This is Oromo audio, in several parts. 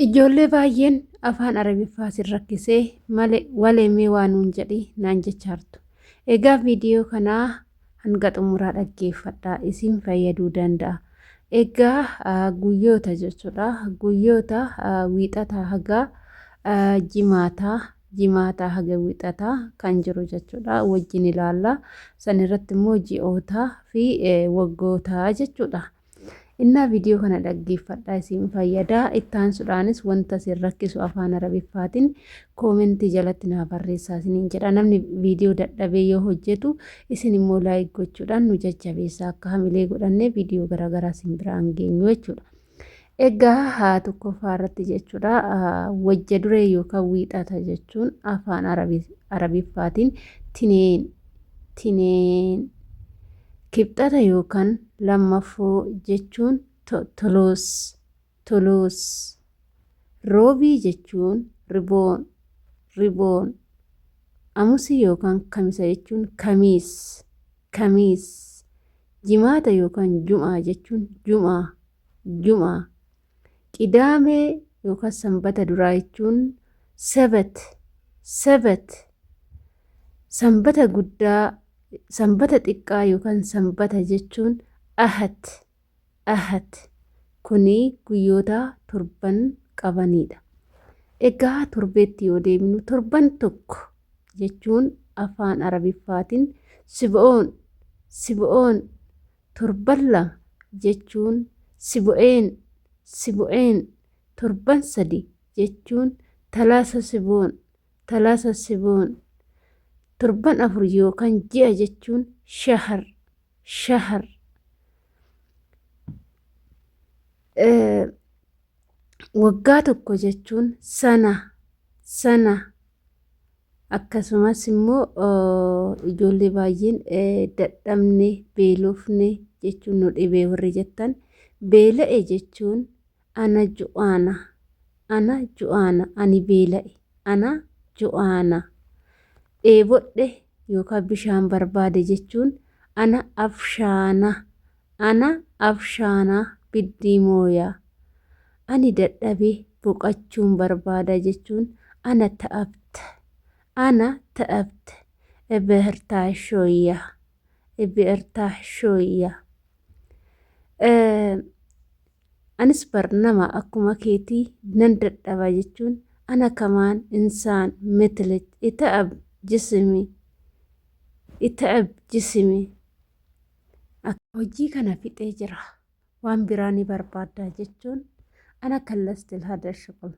Ijoollee baay'een afaan Arabiffaa sin rakkisee male walee mee waa nuun jedhi naan jechaartu. Egaa viidiyoo kanaa hanga xumuraa dhaggeeffadhaa isin fayyaduu danda'a. Egaa guyyoota jechuudha. Guyyoota wiixataa haga jimaataa jimaataa haga wiixataa kan jiru jechuudha. Wajjin ilaalla. San irratti immoo ji'ootaa fi waggootaa jechuudha. Innaa viidiyoo kana dhaggeeffadhaa isin fayyada. Itti aansuudhaanis wanta isin rakkisu afaan Arabiffaatiin koomentii jalatti naa barreessaa isiniin jedha. Namni viidiyoo dadhabee yoo hojjetu isin immoo like gochuudhaan nu jajjabeessaa akka hamilee godhannee viidiyoo garaagaraa isin biraan geenyu jechuudha. Egaa haa tokkoffaa irratti jechuudha wajja duree yookaan wiixata jechuun afaan Arabiffaatiin tineen tineen kibxata yookaan lammaffoo jechuun toloos toloos roobii jechuun riboon riboon amusii yookaan kamisa jechuun kamiis kamiis jimaata yookaan jum'aa jechuun jum'aa jum'aa qidaamee yookaan sanbata duraa jechuun sebat sebat sanbata guddaa sanbata xiqqaa yookaan sanbata jechuun ahat ahat kuni guyyoota torban qabaniidha. Egaa torbeetti yoo deemnu torban tokko jechuun afaan Arabiffaatiin sibo'oon sibo'oon torban lama jechuun sibo'een sibo'een torban sadi jechuun talaasa siboon talaasa siboon torban afur yookaan ji'a jechuun shahar shahar waggaa tokko jechuun sana sana akkasumas immoo ijoollee baay'een dadhabne beelofne jechuun nu dhibee warri jettan beela'e jechuun ana ju'aana ana ju'aana ani beela'e ana ju'aana dheebodhe yookaan bishaan barbaade jechuun ana afshaana ana afshaana biddii mooyaa ani dadhabe boqachuun barbaada jechuun ana ta'abta ana ta'abta ibirtaa shooyyaa ibirtaa shooyyaa anis bar nama akkuma keetii nan dadhaba jechuun ana kamaan insaan mitlik ita'ab jismi ita'ab jismi hojii kana fixee jira waan biraa ni barbaaddaa jechuun ana kallastil hada shuqul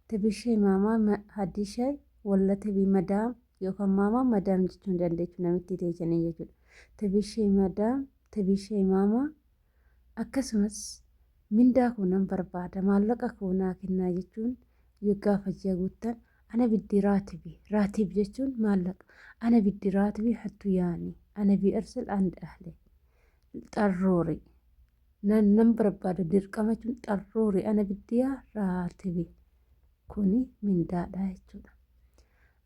tibishee maamaa hadishay walla tibii madaam yookaan maamaa madaam jechuun dandeechu namitti teechanii jechuudha. Tibishee madaam tibishee maamaa akkasumas mindaa koo nan barbaada maallaqa koo naa kennaa jechuun yoo gaafa ji'a guuttan ana biddi raatibi raatib jechuun maallaqa ana biddi raatibi hattu yaani ana bi arsil and ahli xarroori nan nan barbaada dirqama jechuun xarroori ana biddiyaa raatibi kuni mindaadha jechuudha.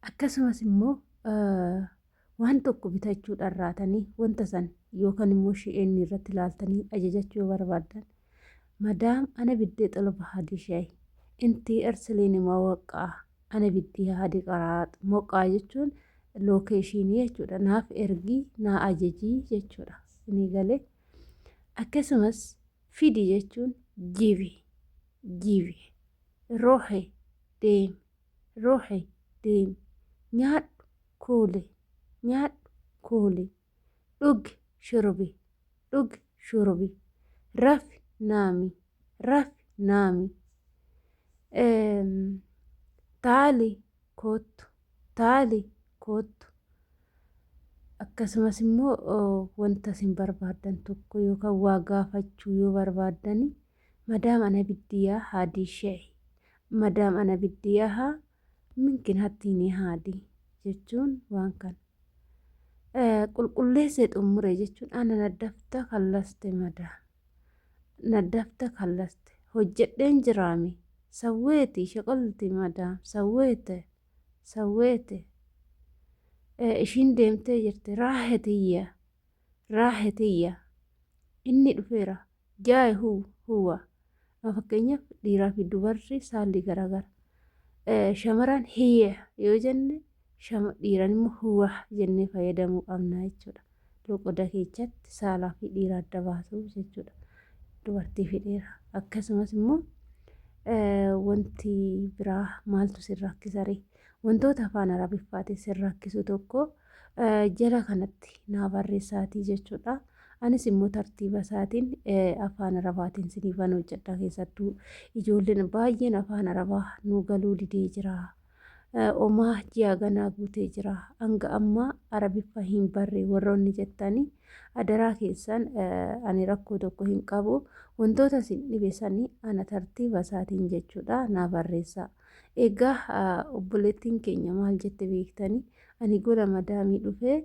Akkasumas immoo waan tokko bitachuu dharraatanii wanta san yookaan immoo shi'eenni irratti ilaaltanii ajajachuu yoo barbaaddan madaam ana biddee xalaba hadi shay intii ersiliini mawaqaa ana biddii hadi qaraat moqaa jechuun lookeeshinii jechuudha naaf ergii naa ajajii jechuudha inni galee akkasumas fidi jechuun jibi jibi rohe deemi rohe deemi nyaadhu kuuli nyaadhu kuuli dhugi shurbi dhugi shurbi rafi naami rafi naami taali koottu taali koottu akkasumas immoo wanta isin barbaaddan tokko yookaan waa gaafachuu yoo barbaaddani madaam ana biddiyaa haadii shee madaam ana biddiyaa minkin hattiini haadii jechuun waan kana. Qulqulleessee xumure jechuun ana naddafta kallaste madaa naddafta kallaste hojjedheen jiraami sawweeti shaqalti madaam sawweete sawweete ishiin deemtee jirti raahetiyya raahetiyya inni dhufeera jaay huwa Fakkeenyaaf dhiiraa fi dubarri saalli garaagara. Shamarran hiyya yoo jenne, dhiiran immoo huwa jennee fayyadamuu qabna jechuudha. Loqoda keessatti saalaa fi dhiira adda baasuu jechuudha. Dubartii fi dhiira. Akkasumas immoo wanti biraa maaltu sin rakkisa ree? Wantoota afaan Arabiffaatiin sin rakkisu tokko jala kanatti naa barreessaatii jechuudha. Anis immoo tartiiba isaatiin afaan Arabaatiin siniifan hojjedha. Keessattuu ijoolleen baay'een afaan Arabaa nu galuu didee jira. Omaa ji'a ganaa guutee jira. Hanga ammaa Arabiffa hin barre warroonni jettanii, adaraa keessan, ani rakkoo tokko hin qabu. Wantoota isin dhibe sanii ana tartiiba isaatiin jechuudha naa barreessaa. Egaa obboleettiin keenya maal jette beektanii? Ani gola madaamii dhufee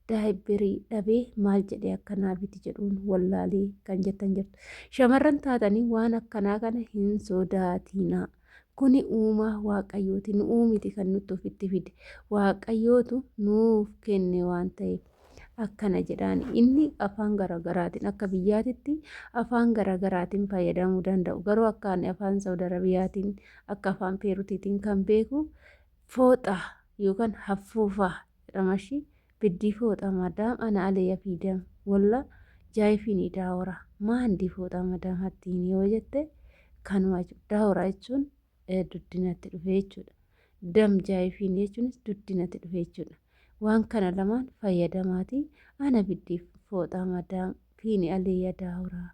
daayibbirii dhabee maal jedhee akkanaa biti jedhuun wallaalee kan jettan jirtu. Shamarran taatanii waan akkanaa kana hin sodaatinaa. Kuni uumaa Waaqayyooti. Nu uumiti kan nutti ofitti fide. Waaqayyootu nuuf kenne waan ta'eef. Akkana jedhaan, inni afaan garaagaraatiin akka biyyaatitti afaan garaagaraatiin fayyadamuu danda'u. Garuu akka ani afaan Saudi Arabiyaatiin, akka afaan Peerutiitiin kan beeku fooxaa yookaan haffuufaa jedhama ishii. Biddii fooxaa madaam ana aleeya fiidam walla jaayifini daawra maandii fooxaa madaam hattiin yoo jette kanuma jechuudha. Daawra jechuun duddinatti dhufe jechuudha. Dam jaayifiin jechuunis duddinatti dhufe jechuudha. Waan kana lamaan fayyadamaatii ana biddii fooxaa madaam fiini aleeya daawraa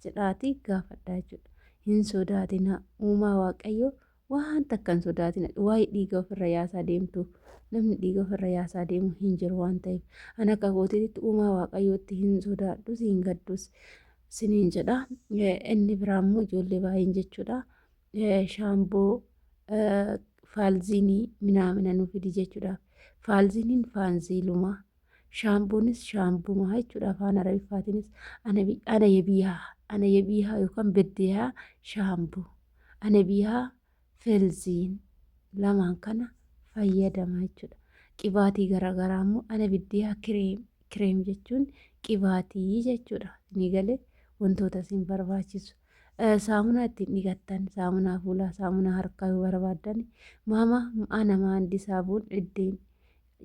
jedhaatii gaafadhaa jechuudha. Hin sodaatinaa, uumaa Waaqayyoo waan takka hin sodaatina. Waa'ee dhiiga ofirra yaasaa deemtu, namni dhiiga ofirra yaasaa deemu hin jiru waan ta'eef, ani akka kootiitti uumaa Waaqayyootti hin sodaadhus hin gaddus siniin jedha. Inni biraa immoo ijoollee baay'een jechuudha. Shaamboo faalziinii minaamina nu fidi jechuudha. Faalziiniin faanziiluma. Shaamboonis shaambuma jechuudha afaan Arabiffaatiinis. Ana yabiyaa, ana yabiyaa yookaan beddeyaa shaamboo. Ana biyaa felziin, lamaan kana fayyadama jechuudha. Qibaatii garaagaraa immoo ana biddiyaa kireem, kireem jechuun qibaatii jechuudha. Ni galee wantoota isin barbaachisu. Saamunaa ittiin dhiqattan, saamunaa fuulaa, saamunaa harkaa yoo barbaaddan, maama ana maandi saabuun iddeen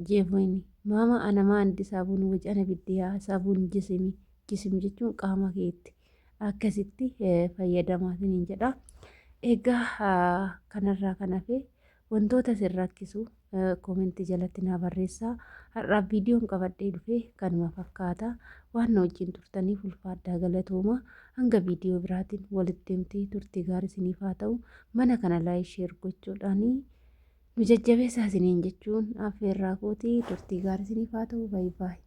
jeefoyni, maama ana maandi saabuun waj ana biddiyaa saabuun jisimi, jisim jechuun qaama keetti akkasitti fayyadamaa isiniin jedha. Egaa kanarraa kan hafe wantoota isin rakkisu koomentii jalatti naa barreessaa. Har'aaf viidiyoon qabadhee dhufe kanuma fakkaata. Waan na wajjin turtaniif ulfaadhaa, galatooma. Hanga viidiyoo biraatiin walitti deemtee turtii gaarii isiniif haa ta'u. Mana kana like, share gochuudhaanii nu jajjabeessaa isiniin jechuun affeerraa kootii, turtii gaarii isiniif haa ta'u. Baay'ee baay'ee.